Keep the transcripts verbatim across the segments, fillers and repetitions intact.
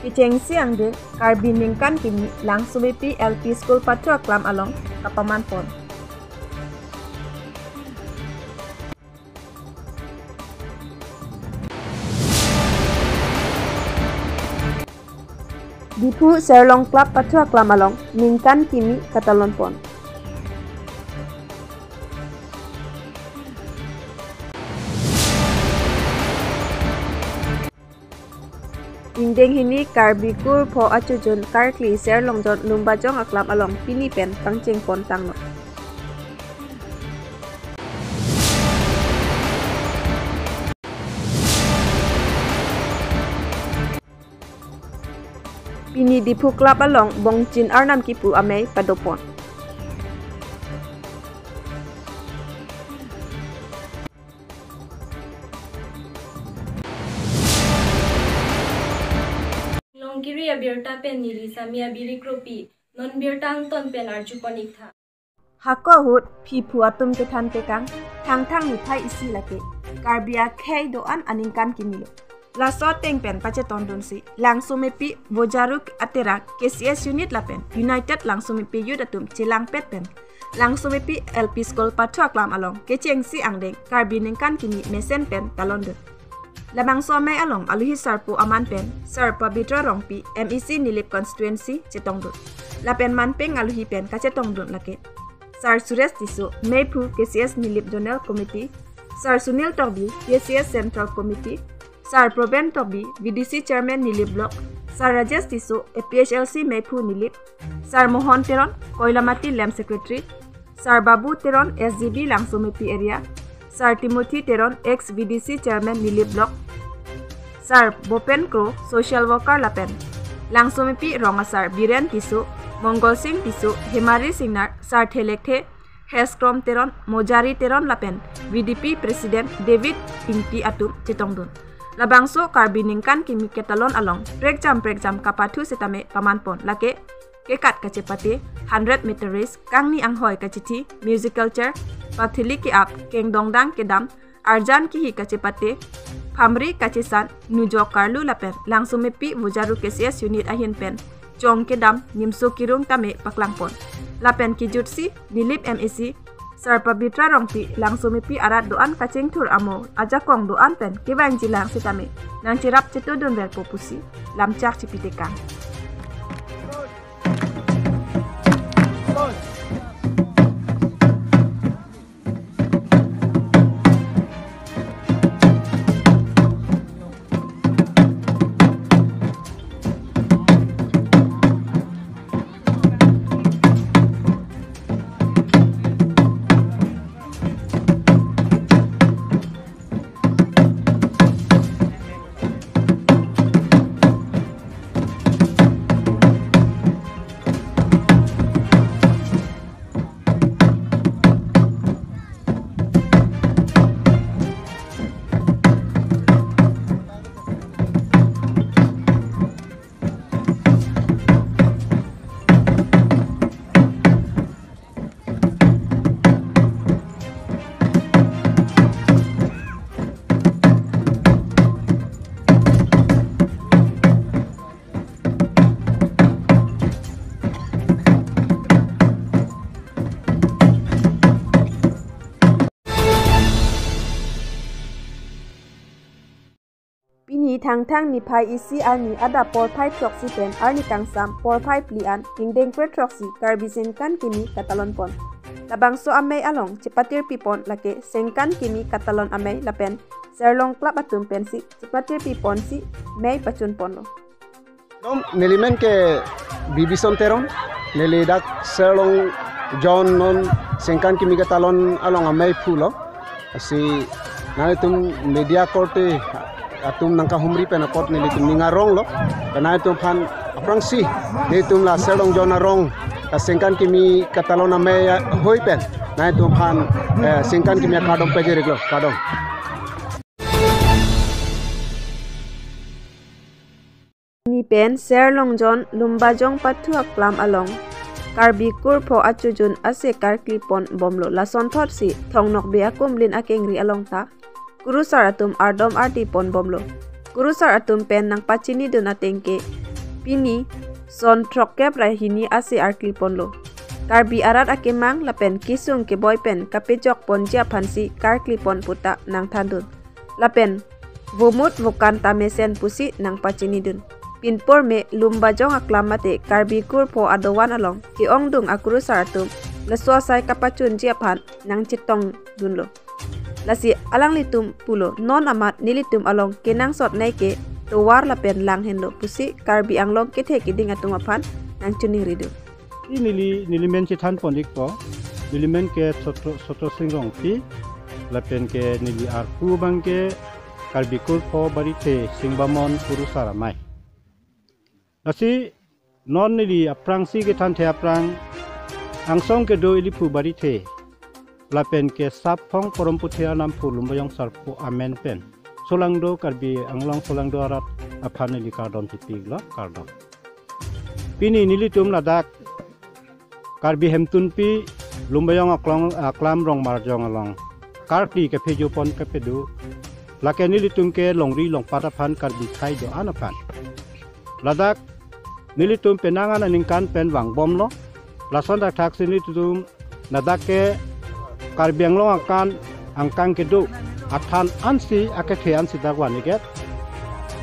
Kechengsi angdeng Karbi Ningkan Kimi Langsomepi L P School pathu aklam along kapaman pon. Diphu Serlong Club pathu aklam along Ningkan Kimi katalon pon. Ingdeng hini Karbi Kurpho Achujun Karkli Serlongjon Lumbajong aklam along pini pen pangcheng pon tanglo. Pini Diphu Club along Bongchin Arnam kipu amei padopon. Longkiri abirta pen neli Sami Abiri Kropi, non birta angton pen arjupon iktha. Hako ahut phiphu atum kethan tekang, Thangthang niphai isi lake Karbi akhei do-an aningkan kimilo. Laso ateng pen pachetondunsi Langsomepi Vojaru Atera K C S unit lapen United Langsomepi Youth atum chelangpet pen Langsomepi L P School pathu aklam along kechengsi angdeng Karbi Ningkan Kimi mesen pen talondun. Labangso amei along aluhi sarpo aman pen Sar Pabitra Rongpi, M E C Nilip Constituency chetongdun. Lapen manpeng aluhi pen kachetongdun lake Sar Suresh Tisso, Meiphu K C S Nilip Zonal Committee, Sar Sunil Tokbi, K C S Central Committee, Sar Proben Tokbi, V D C Chairman Nilip Block, Sar Rajesh Tisso, A P H L C Meiphu Nilip, Sar Mohan Teron, Koilamati Lamb Secretary, Sar Babu Teron, S G B Langsomepi Area, Sar Timothy Teron, ex V D C Chairman Nilip Block, Sar Bopen Kro, Social Worker lapen Langsomepi Rong Asar Biren Tisso, Mongol Sing Tisso, Hemari Singnar, Sar Thelekthe, Heskrom Teron, Mojari Teron lapen V D P President David Ingti atum chetongdun. Labangso Karbi Ningkan Kimi ketalon along prekjam prekjam kapathu setame paman pon lake kekat kachepate, hundred meter race, kangni anghoi kachethi, musical chair, pathili ke-ap, kengdongdang kedam, arjan kihi kachepate, phamri kachesan, nujok karlu lapen Langsomepi Vojaru K C S unit ahin pen chong kedam, nimso kirung tame paklangpon. Lapen kejutsi Nilip M A C Sar Pabitra Rongpi Langsomepi arat do-an kachingthur amo ajakong do-an pen kevangjilang setame nangcherap chetudunverpo pusi lamchak chipitekang. Pini Thangthang niphai isi arni adap porphai throksi pen arni kangsam porphai phli an ingdeng kre throksi Karbi Sengkan Kimi katalon pon. Labangso amei along chepatir pipon lake Sengkan Kimi katalon amei lapen Serlong Club atum pensi chepatir piponsi mei pachun ponlo. Dom, neli men ke Bibison Teron, neli dak Serlongjon non Sengkan Kimi katalon along ameiphu lo. Lasi nanglitum media korte atum nangkahumri pen apot nelitum ning aronglo. Pen nanglitum aphan aphrangsi nelitum la Serlongjon arong, la Sengkan Kimi katalon amei ahoi pen nanglitum aphan, eh, Sengkan Kimi akardom pajir-iklo, kardom. Pini pen Serlongjon Lumbajong pathu aklam along Karbi Kurpho Achujun ase karkli pon bomlo. Lasonthotsi Thong Nokbe akumlin akengri along ta kurusar atum ardom ardi pon bomlo. Kurusar atum pen nangpachinidun ateng ke pini son throkkep ra hini ase arkli ponlo. Karbi arat akemang lapen kesung keboi pen kapejok ponji aphansi karkli pon puta nangthandun. Lapen vomut vokan ta mesen pusi nangpachinidun. Pinpur me Lumbajong aklam mate Karbi kurpho adovan along ke-ongdung akurusar atum laso asai kapachunji aphan nangchetongdunlo. Lasi alanglitum pulo, non amat nelitum along kenangsot nei ke tovar lapen langhenlo pusi Karbi Anglong kethe keding atum aphan nangchiningridun. Neli, neli men chethan pon ikpo, neli men ke Chotro, Chotro Sing Rongpi, lapen ke neli arpu abang ke Karbi kurpho Barithe Singbamon kurusar amei. Lasi non neli aphrangsi kethanthe aphrang angsong kedo iliphu Barithe lapen ke Sapphong Poromputhi arnamphu Lumbajong Sarpo amen pen solangdo Karbi Anglong solangdo arat aphan neli kardom chepiklo, kardom. Pini nelitum ladak Karbi Hemtunpi Lumbajong aklong, aklam Rongmarjong along karkli kephejo pon kepedo. Lake nelitum ke longri longpat aphan Karbi khei do-an aphan. Ladak nelitum penang an aningkan pen vangbomlo. Lason thakthak si nelitum ladak ke Karbi Anglong akan angkang kedo athan ansi akethe ansi dak van-ik et.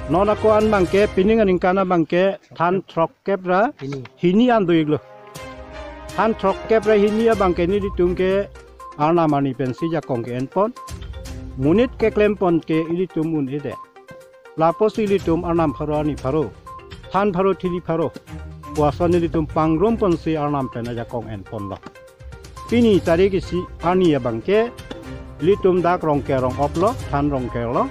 Non ako an abang ke pining aningkan abang ke than throkkep ra hini an do-iklo. Than throkkep ra hini abang ke nelitum ke arnam arni pensi jakong ke-en pon. Monit keklem pon ke ilitum un-edet. Lapusi ilitum arnam pharo arni pharo, than pharo thili pharo pu ason ilitum pangrum ponsi arnam pen ajakong en ponlo. Pini tarik isi arni abang ke ilitum dak Rongker rong-op lo, than Rongker lo.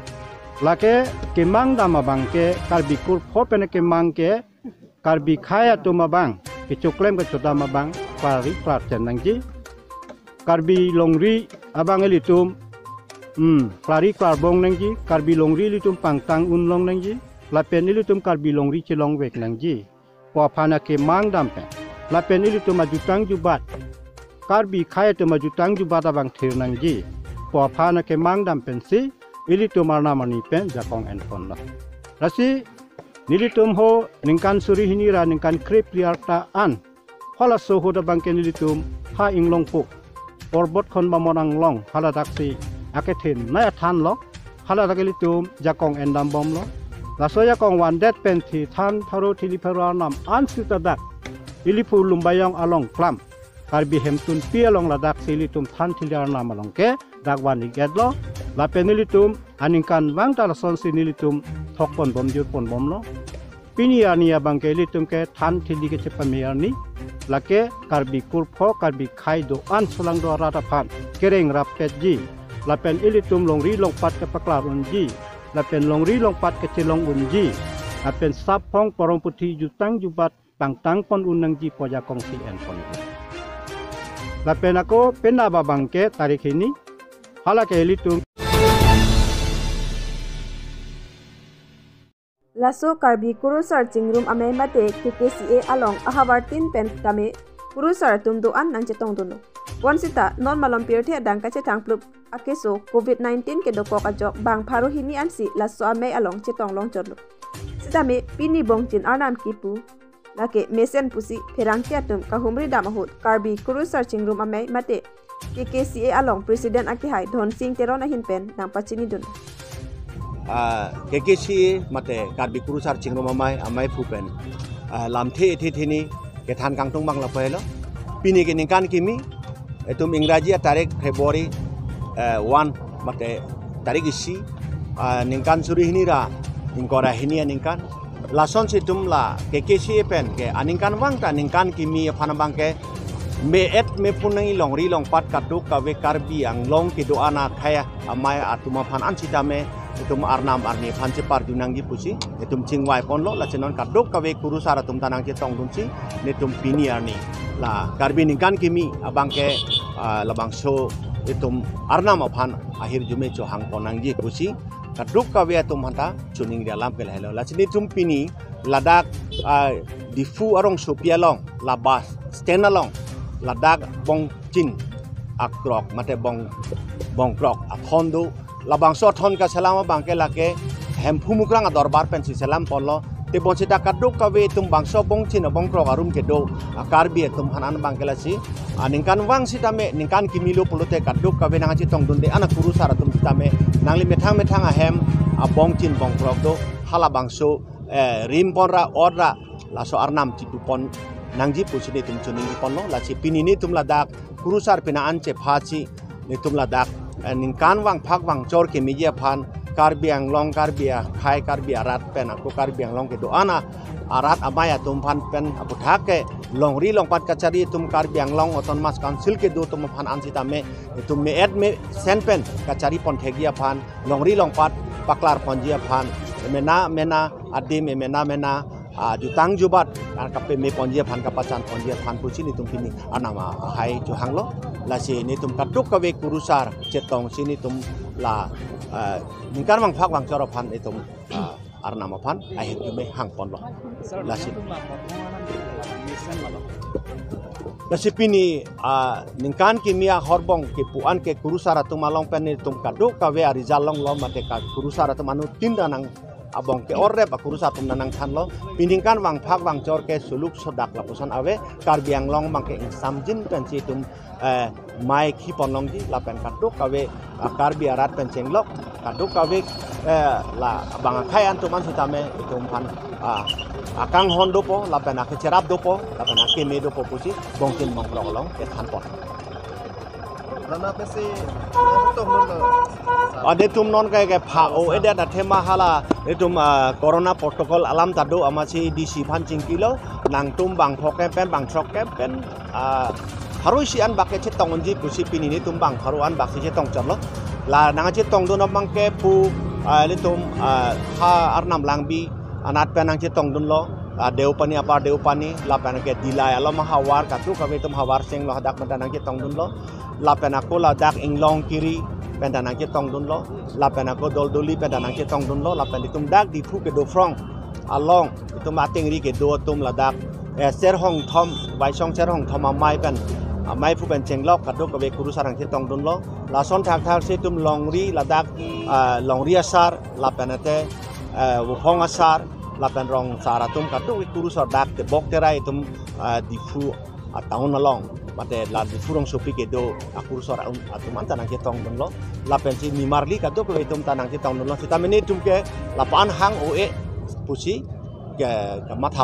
Lake kemang dam abang ke Karbi kurpho pen kemang ke Karbi khei atum abang kechoklem kechodam abang klari klarchen nangji. Karbi longri abang ilitum, hmm, klari klarbong nangji, Karbi longri ilitum pangtang unlong nangji, lapen ilitum Karbi longri chelongvek nangji pu aphan akemang dam pen, lapen ilitum ajutang jubat, Karbi khei atum ajutang jubat abang thir nangji pu aphan akemang dam pensi ilitum arnam arni pen jakong en ponlo. Lasi nelitum ho ningkan suri hini ra ningkan krephli arta an halaso ahut abang ke nelitum ha Inglongpo Porbot Khon Bamon Anglong haladaksi akethe nei athan lo, haladak ilitum jakong en dambomlo. Laso jakong vandet pen thi than pharo thili pharo arnam ansi ta dak iliphu Lumbajong along klam Karbi Hemtunpi along ladaksi ilitum than thili arnam along ke dak van-ik etlo. Lapen ilitum aningkanvang ta lasonsi nelitum thok ponbom jur ponbomlo. Pini arni abang ke ilitum ke than thili kechepame arni, lake Karbi kurpho Karbi khei do-an solangdo arat aphan kereng rappetji, lapen ilitum longri longpat kepaklar unji, lapen longri longpat kechelong unji, lapen Sapphong Poromputhi jutang jubat pangtang pon un nangji pu ajakong si en pon. Lapen ako penap abang ke tarik hini, halake ilitum. Laso Karbi Kurusar Chingrum Amei mate K K C A along ahavar tin pen tame kurusar atum do-an nangchetongdunlo. Bonsita non malom pirthe adang kachethangplup akeso covid nineteen kedokok ajok bang pharo hini ansi laso amei along chetong longchotlo. Sitame pini bongchin arnam kipu lake mesen pusi pherangke atum kahumri dam ahut Karbi Kurusar Chingrum Amei mate K K C A along President akehai Dhonsing Teron ahin pen nangpachinidun. Ah, K K C A mate Karbi Kurusar Chingrum Amei, ameiphu pen, ah, lamthe ethe theni kethan kangtung abang lapu helo. Pini ke ningkan kimi, itum Ingraji atarik February, eh, one mate tarik isi, ah, ningkan suri hini ra ingkoi ra hini aningkan. Lasonsi itum la K K C A pen ke aningkanvang ta ningkan kimi aphan abang ke me-et mephu nangji longri longpat kadokave Karbi Anglong kedo-an akhei amei atum aphan ansitame itum arnam arni aphan cheparju nangji pusi itum chingvai ponlo. Lasi non kadokave kurusar atum ta nangchetongdunsi nelitum pini arni la Karbi ningkan kimi abang ke, ah, labangso itum arnam aphan ahirjume chohang pon nangji pusi kadokave atum aphanta choningri alam ke lahelo. Lasi nelitum pini ladak, ah, Diphu arongsopi along, la bus stand along, ladak bongchin akrok mate bong, bongkrok athon do. Labangso athon kaselam abang ke lake Hemphu Mukrang adorbar pensi selam ponlo. Tebonsita kadokave itum bangso abongchin abongkrok arum kedo, ah, Karbi atum aphan an abangke lasi, ah, ningkanvang sitame, ningkan kimi lo pulote kadokave nangchetongdunde an akurusar atum sitame, nangli methang methang ahem, ah, abongchin bongkrok do, halabangso, eh, rimpon ra, ot ra, laso arnam chitupon nangji pusi netum choningponlo, lasi pini netum ladak kurusar pina an chepha si, netum ladak, eh, ningkanvang phak vangchor kemeji aphan, Karbi Anglong, Karbi akhei, Karbi arat pen ako Karbi Anglong kedo an a, arat amei atum aphan pen aphuthak ke longri longpat kachari atum Karbi Anglong Autonomous Council kedo atum aphan an sitame, itum me-et mesen pen kachari ponthekji aphan, longri longpat paklar ponji aphan, emena mena adim, emena mena, ah, jutang jubat, ah, kapeme ponji aphan, kapachan ponji aphan pusi netum pini arnam ahai chohanglo. Lasi netum kadokave kurusar chetongsi netum la, ah, ningkanvang phak vangchor aphan itum, ah, arnam aphan ahirjume hangponlo. Lasi. Lasi pini, ah, ningkan kimi ahorbong kepu an ke kurusar atum along pen netum kadokave arizal longlo, mate ka kurusar atum anuttin ta nang abong ke-orrep akurusar atum nangthanlo. Pini ningkanvang phak vangchor ke suluk sodak lapuson ave, Karbi Anglong abangke ingsamjin pensi itum, eh, mei khipon longji lapen kadokave, ah, Karbi arat pen chenglok, kadokave, eh, la abang akhei an atum an sitame itum aphan, ah, akanghon dopo, lapen akecherap dopo, lapen akeme dopo pusi bongchin bongkrok along kethanpon. Nana pesi, nana tongdunlo. Ah, netum non ke, kepha-o-edet athema hala, netum, ah, corona protocol alam ta do amatsi D C aphan chingkilo, nangtum bang phok kep pen, bang throk kep pen, ah, pharo isi an bak ke chetong unji pusi pini netum bang pharo an bak si chetongchotlo. La nangchetongdun abangke pu, ah, netum, ah, ha Arnam Langbi anat pen nangchetongdunlo, ah, Deopani, Upper Deopani, lapen ke Dillai along ahavar, kadokave itum havar senglo, hadak pen ta nangchetongdunlo. Lapen ako ladak Inglongkiri pen ta nangchetongdunlo, lapen ako Doldoli pen ta nangchetongdunlo, lapen itum dak Diphu kedo phrong along itum atengri kedo atum ladak, eh, Serhongthom, Baisong Serhongthom amei pen, amei phu pen chenglok kadokave kurusar nangchetongdunlo. Lason thakthak si itum longri ladak, ah, longri asar, lapen ate, eh, vophong asar, lapen rong asar atum kadokave kurusar dak tebok terai itum, ah, Diphu a-town along, mate la Diphu rongsopi kedo akurusar atum, atum an ta nangchetongdunlo. Lapensi nimarli kadokave itum ta nangchetongdunlo. Sitame netum ke lapu an hang-o-e pusi ke, kematha